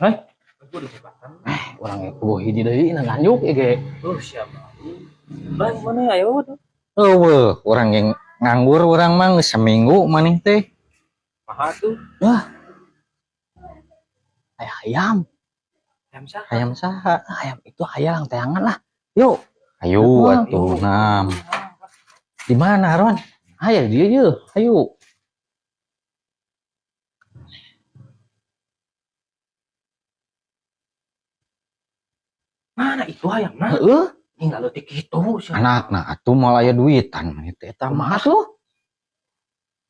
Heh. Urang eueuh hiji deui na nganjuk ieu ge. Oh, siapa? Bang, mana ayo tuh? Eueuh, urang yang nganggur urang mah geus seminggu maneh teh. Maha tuh. Aya hayam. Ayam saha? Hayam saha? Hayam itu hayam teangan lah. Yuk. Ayo atuh nam. Di mana Ron? Ayo dia ye. Ayo. Mana itu ayam nah? Heeh. Tinggal leutik kitu sia. Anakna atuh moal aya duitan maneh teh eta mah. Kumaha tuh?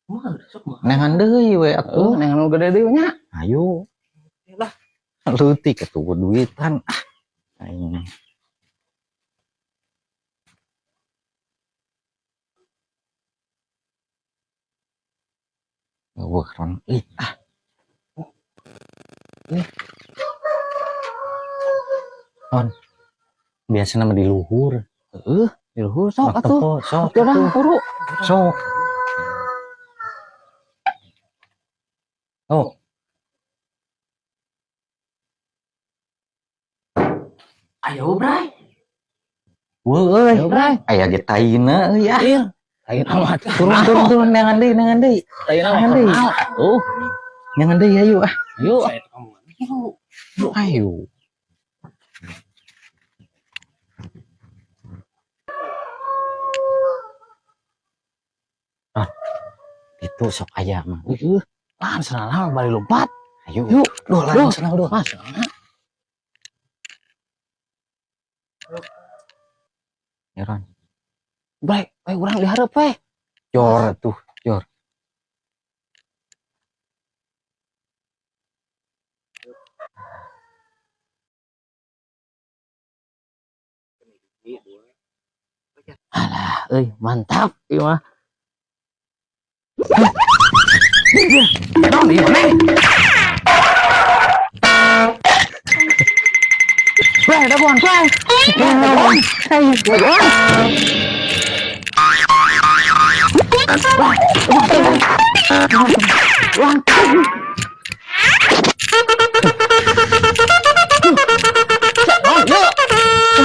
Kumaha sok mah. Nengan deui we Heeh, atuh. nengan nu gede deui nya. Ayo. Lah. Leutik atuh duitan. Ah. Aing. Eueuh Ron. Ih, ah. Ih. Ron. Biasana mah di luhur. Heeh, di luhur sok Sok atuh. Sok Urang atuh. buru. Sok. Oh, Ayo, Bray. weuh euy. Ayo, Bray. Aya ge taina euy ah. Iya. Taina mah. Turun turun turun neangan deui neangan deui. Taina mah. Neangan deui. Tuh, Neangan deui ayo ah. yuk. Saya kamu. Ayo. Ah, itu sok aya mah. Heeh. Lah, senang bari lompat. Ayo. Yuk, Duh, lain senang duh. Mas. Ya, Ron. Bray, we urang dihareup we. Jor tuh, jor. Alah, euy, mantap ieu mah. Naon ieu maneh? Bray, dagoan, Bray. Dagoan. Dagoan.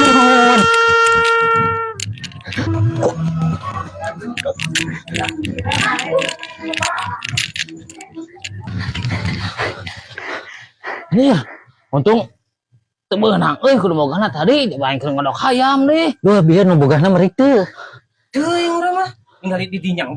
Turun. Iya, untung teu beunang euy kudu bogana tadi dibayangkeun ngodok hayam deh. Duh, biar nu bogana merik teu. Teuing urang mah. Tinggal di dinyang.